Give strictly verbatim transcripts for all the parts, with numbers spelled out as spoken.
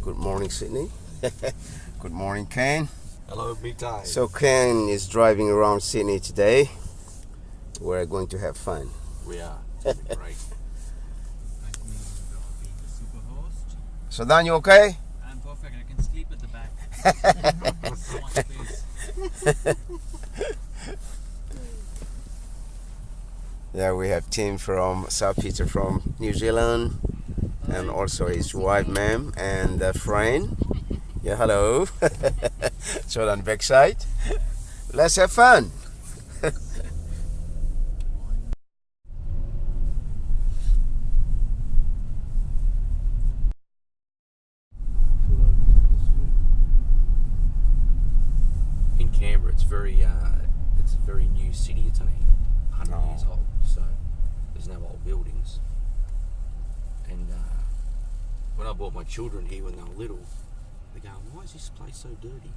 Good morning, Sydney. Good morning, Ken. Hello, Big Time. So Ken is driving around Sydney today. We're going to have fun. We are. It's gonna be great. So Dan, you okay? I'm perfect. I can sleep at the back. Someone, please. Yeah, we have Tim from South Peter from New Zealand, and also his wife, ma'am, and a friend. Yeah, hello. So Dan backside. Let's have fun. In Canberra, it's very, uh, it's a very new city. It's only hundred Oh. years old, so there's no old buildings. And uh, when I brought my children here when they were little, they go, "Why is this place so dirty?"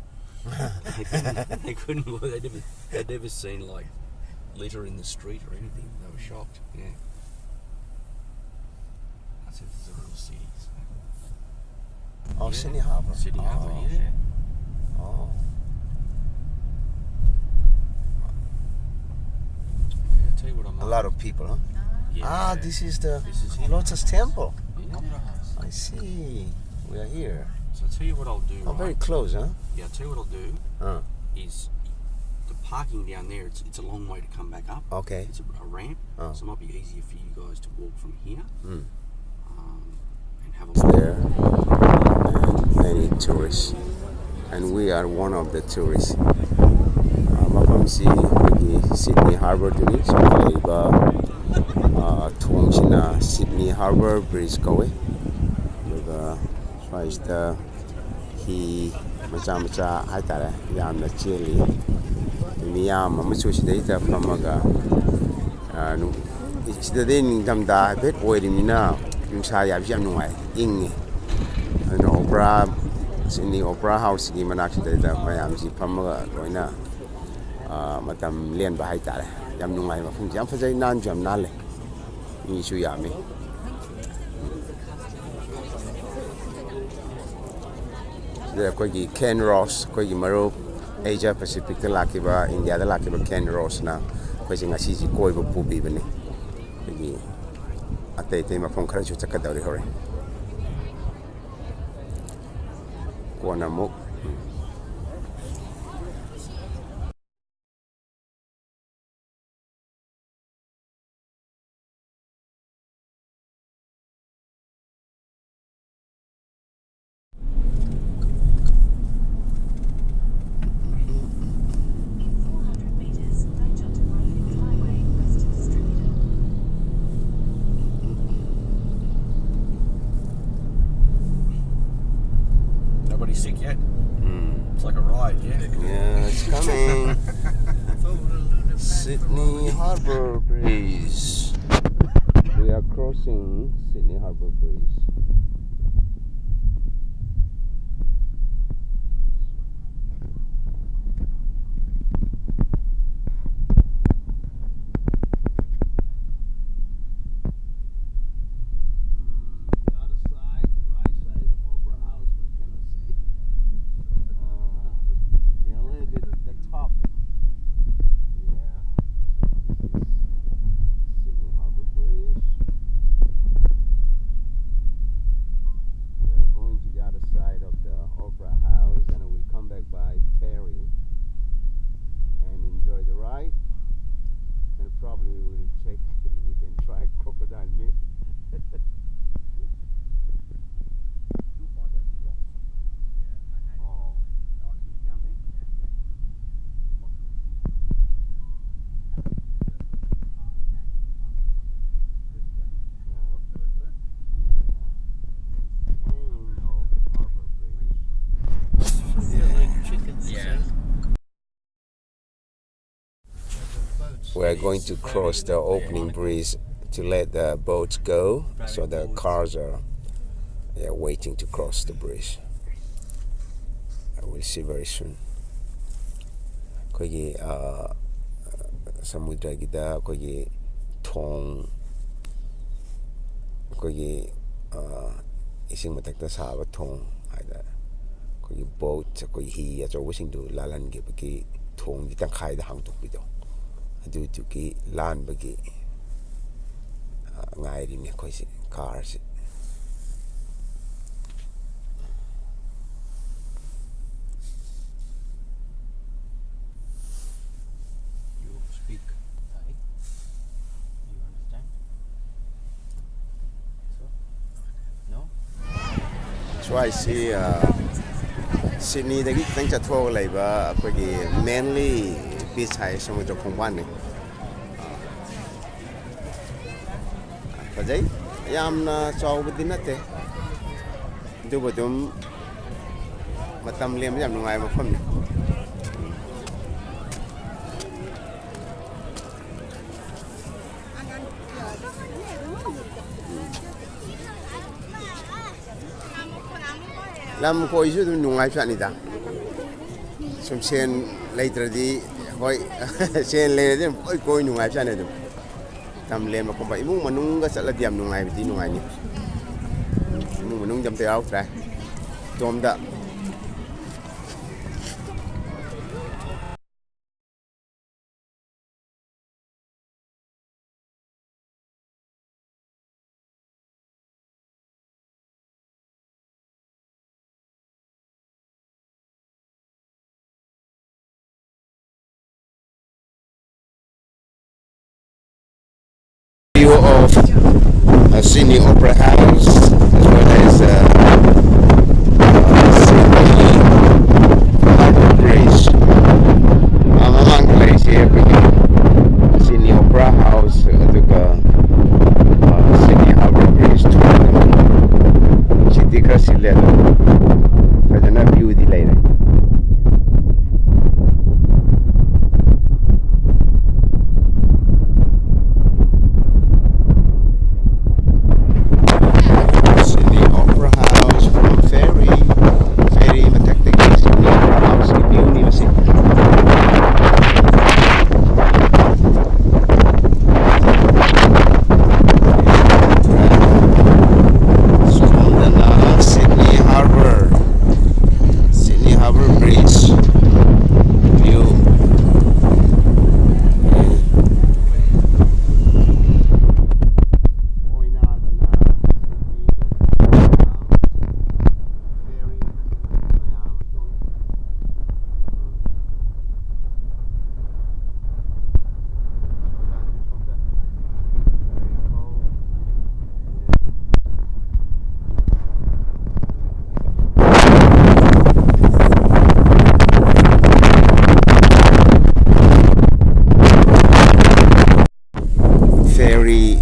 They couldn't. They couldn't. They never. They'd never seen like litter in the street or anything. They were shocked. Yeah. I said, "This is a real city." So. Oh, Yeah. Sydney Harbour. Sydney Harbour. Oh. Yeah. Oh. Yeah, I tell you what I'm. A lot of people, huh? Yeah. Ah, this is the This is Lotus Temple. Yeah. I see. We are here. So I tell you what I'll do. Oh, Right? Very close, huh? Yeah, I tell you what I'll do Uh, is the parking down there. It's it's a long way to come back up. Okay. It's a, a ramp. Oh. So it might be easier for you guys to walk from here. Mm. Um, and have a There and many tourists, and we are one of the tourists. Uh, ꯃꯐꯝꯁꯤ ꯑꯩꯈꯣꯏꯒꯤ Sydney Harbour ꯗꯨꯅꯤ꯫ ꯁꯤꯗ ꯂꯩꯕ, uh, ꯊꯣꯡꯁꯤꯅ Sydney Harbour Bridge ꯀꯧꯋꯦ꯫ ꯑꯗꯨꯒ ꯁ꯭ꯋꯥꯏꯁꯤꯗ ꯍꯤ ꯃꯆꯥ ꯃꯆꯥ ꯍꯥꯏꯇꯥꯔꯦ, ꯌꯥꯝꯅ ꯆꯦꯜꯂꯤ꯫ ꯃꯤꯌꯥꯝ ꯑꯃꯁꯨ ꯁꯤꯗꯩꯗ ꯐꯝꯃꯒ, ꯑ, ꯅꯨ-, ꯁꯤꯗꯗꯤ ꯅꯤꯡꯊꯝꯊꯥ ꯍꯥꯏꯐꯦꯠ ꯑꯣꯏꯔꯤꯕꯅꯤꯅ ꯅꯨꯡꯁꯥ ꯌꯥꯕꯁꯤ ꯌꯥꯝ ꯅꯨꯡꯉꯥꯏ, ꯏꯪꯉꯤ꯫ ꯑꯗꯨꯅ Opera, Sydney Opera House ꯀꯤ ꯃꯅꯥꯛꯁꯤꯗꯩꯗ ꯃꯌꯥꯝꯁꯤ ꯐꯝꯃꯒ ꯂꯣꯏꯅ, ꯑ, ꯃꯇꯝ ꯂꯦꯟꯕ ꯍꯥꯏꯇꯥꯔꯦ꯫ ꯌꯥꯝ ꯅꯨꯡꯉꯥꯏ, ꯃꯐꯝꯁꯤ ꯌꯥꯝ ꯐꯖꯩ, ꯅꯥꯟꯁꯨ ꯌꯥꯝ ꯅꯥꯜꯂꯦ, ꯃꯤꯁꯨ ꯌꯥꯝꯃꯤ꯫ ꯑꯗ ꯑꯩꯈꯣꯏꯒꯤ ꯀꯦꯟ ꯔꯣꯁ, ꯑꯩꯈꯣꯏꯒꯤ ꯃꯔꯨꯞ ꯑꯦꯁꯤꯌꯥ ꯄꯦꯁꯤꯐꯤꯛꯇ ꯂꯥꯛꯈꯤꯕ, ꯏꯟꯗꯤꯌꯥꯗ ꯂꯥꯛꯈꯤꯕ ꯀꯦꯟ ꯔꯣꯁꯅ ꯑꯩꯈꯣꯏꯁꯦ ꯉꯁꯤꯁꯦ ꯀꯣꯏꯕ ꯄꯨꯕꯤꯕꯅꯤ꯫ ꯑꯩꯈꯣꯏꯒꯤ ꯑꯇꯩ ꯑꯇꯩ ꯃꯐꯝ ꯈꯔꯁꯨ ꯆꯠꯀꯗꯧꯔꯤ ꯍꯣꯔꯦꯟ꯫ ꯀꯣꯟꯅ ꯑꯃꯨꯛ Nobody sick yet? Mm. It's like a ride, yeah? Yeah, it's coming. Sydney Harbour Bridge. We are crossing Sydney Harbour Bridge. Mm, the other side, the right side is Opera House, but cannot see. Uh, yeah, a little bit the top. Yeah. So this is Sydney Harbour Bridge. We are going to the other side of the Opera House, and we'll come back by ferry and enjoy the ride. And probably we will check if we can try crocodile meat. We're going to cross the opening bridge to let the boats go, so the cars are, yeah, waiting to cross the bridge. I will see very soon. ꯑꯩꯈꯣꯏꯒꯤ, ꯑ, ꯁꯃꯨꯗ꯭ꯔꯒꯤꯗ ꯑꯩꯈꯣꯏꯒꯤ ꯊꯣꯡ, ꯑꯩꯈꯣꯏꯒꯤ, ꯑ, ꯏꯁꯤꯡ ꯃꯊꯛꯇ ꯁꯥꯕ ꯊꯣꯡ ꯍꯥꯏꯇꯥꯔꯦ꯫ ꯑꯩꯈꯣꯏꯒꯤ ꯕꯣꯠ, ꯑꯩꯈꯣꯏ ꯍꯤ ꯑꯆꯧꯕꯁꯤꯡꯗꯨ ꯂꯥꯜꯍꯟꯈꯤꯕꯒꯤ ꯊꯣꯡꯗꯤ ꯇꯪꯈꯥꯏꯗ ꯍꯥꯡꯗꯣꯛꯄꯤꯗꯣ, ꯑꯗꯨꯗꯨꯒꯤ ꯂꯥꯟꯕꯒꯤ, ꯑ, ꯉꯥꯏꯔꯤꯅꯦ ꯑꯩꯈꯣꯏꯁꯦ, ꯀꯥꯔꯁꯦ꯫ You speak Thai? You understand? So? No? ꯁ꯭ꯋꯥꯏꯁꯤ, ꯑ, ꯁꯤꯗꯅꯤꯗꯒꯤ ꯈꯤꯇꯪ ꯆꯠꯊꯣꯛꯑꯒ ꯂꯩꯕ ꯑꯩꯈꯣꯏꯒꯤ ꯃꯦꯟꯂꯤ ꯕꯤꯆ ꯍꯥꯏ, ꯁꯃꯨꯗ꯭ꯔ ꯈꯣꯡꯕꯥꯟꯅꯤ꯫ ꯐꯖꯩ꯫ ꯌꯥꯝꯅ ꯆꯥꯎꯕꯗꯤ ꯅꯠꯇꯦ, ꯑꯗꯨꯕꯨ ꯑꯗꯨꯝ ꯃꯇꯝ ꯂꯦꯟꯕ ꯌꯥꯝ ꯅꯨꯡꯉꯥꯏꯕ ꯃꯐꯝꯅꯤ꯫ ꯂꯝ ꯀꯣꯏꯁꯨ ꯑꯗꯨꯝ ꯅꯨꯡꯉꯥꯏꯕꯖꯥꯠꯅꯤꯗ꯫ ꯁꯨꯝ ꯁꯦꯟ ꯂꯩꯇ꯭ꯔꯗꯤ, ꯍꯣꯏ, ꯁꯦꯟ ꯂꯩꯔꯗꯤ ꯑꯗꯨꯝ ꯀꯣꯏ ꯀꯣꯏ ꯅꯨꯡꯉꯥꯏꯕꯖꯥꯠꯅꯤ ꯑꯗꯨꯝ꯫ ꯃꯇꯝ ꯂꯦꯟꯕ ꯈꯣꯠꯄ, ꯏꯃꯨꯡ ꯃꯅꯨꯡꯒ ꯆꯠꯂꯗꯤ ꯌꯥꯝ ꯅꯨꯡꯉꯥꯏꯕꯗꯤ ꯅꯨꯡꯉꯥꯏꯅꯤ꯫ ꯏꯃꯨꯡ ꯃꯅꯨꯡꯗꯤ ꯑꯝꯇ ꯌꯥꯎꯔꯛꯇ꯭ꯔꯦ, ꯏꯇꯣꯝꯗ꯫ View of, uh, Sydney Opera House, as well as, uh, uh, Sydney Harbour Bridge. Uh, ꯃꯃꯥꯡꯗ ꯂꯩꯔꯤꯁꯦ ꯑꯩꯈꯣꯏꯒꯤ Sydney Opera House, ꯑꯗꯨꯒ, uh, Sydney Harbour Bridge ꯊꯣꯡ꯫ ꯁꯤꯗꯤ ꯈꯔ ꯁꯤꯜꯂꯦ ꯑꯗꯣ, ꯐꯖꯅ viewꯗꯤ ꯂꯩꯔꯦ꯫ ꯃꯅꯤꯄꯨꯔꯤ